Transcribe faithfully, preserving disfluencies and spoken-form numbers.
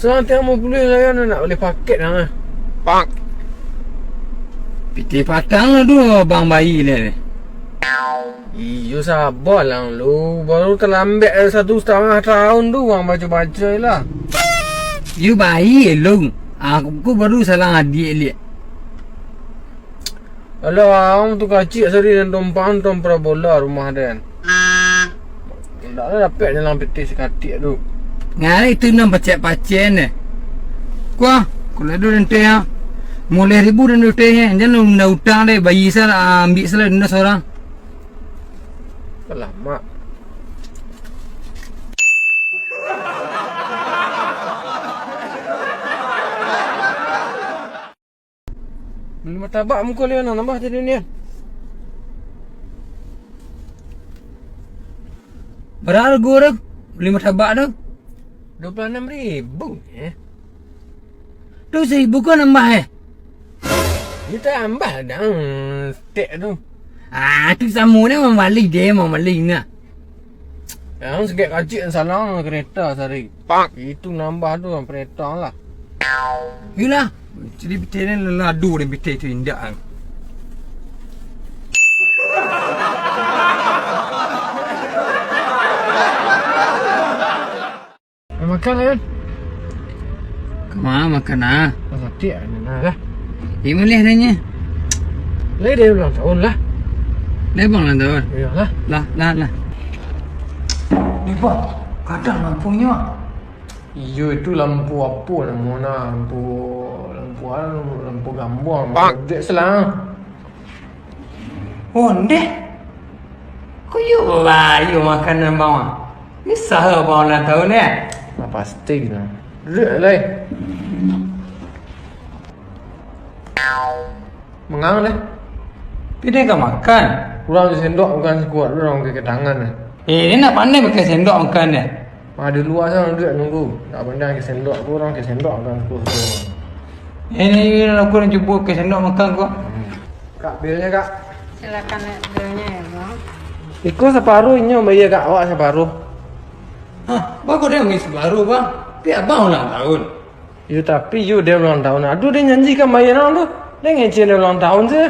Salang tiang limo puluah sajo, nak bali paket nah. Pak. Pitih patang lah tu, bang bayi ni. Iyo, sabar lah lu. Baru talambek satu satangah taun tu, urang baco-baco lah. Yo bayi lu. Aku baru salang adiak liak. Alah, ang tu kacik sari dan tompang, tom parabola rumah den. Ndak lah dapek jalan pitih sakatik tu. Ngai tu nan pacek-pacek ne. Kuah, kalau ado dente ya. Mulai ribu dan dente ya. Jan unda utang deh, bayi sa, ambiak salah unda sorang. Alamak. Bali martabak muko liau nambah tadi ni. Bara hargo tu? Bali martabak tu? Duo puluah anam ribu, eh. Tu saribu ko nambah, eh? Yo tambah dang, stek tu. Ah, tu samo ni mambali deh, mambali nah. Yang sagek kacik nan salang kereta sari. Pak. Itu nambah tu kereta lah. Yolah. Jadi pitih ni ladu deh pitih tu indak kan. Makan kan? Kama makan ah? Masak tiak ni nah lah. Di mana adanya? Lai dia ulang tahun lah. Lai bang ulang tahun? Iyalah. Lah, lah, lah. Ni bang, kadang lampunyo. Iyo, itu lampu apo namo nah? Lampu, lampu anu, lampu gambuang. Pak. Dek selang. Oh, ndeh. Ko iyo lah, iyo makanan bang. Ni saha bang ulang tahun, eh? Lah, pasti nah. Duduak lai. Mangang deh. Pidai ka makan. Urang ka sendok bukan sikuat, urang ka tangan deh. Eh, ni nak pandai pakai sendok makan deh. Ah, di lua sana duduak nunggu. Nak pandai ka sendok, urang ka sendok bukan sikuat. Eh, ni aku nak cubo ka sendok makan ko. Hmm. Kak, bilnya, Kak. Silakan naik bilnya ya, Bang. Iko saparuh inyo bayar, Kak, awak saparuh. Hah, bagus deh, ambil saparuh, Bang. Tapi abang ulang tahun. Yo, tapi yo dia ulang tahun. Aduh, dia janji kan bayar orang tu. Dia ngecek dia ulang tahun saja.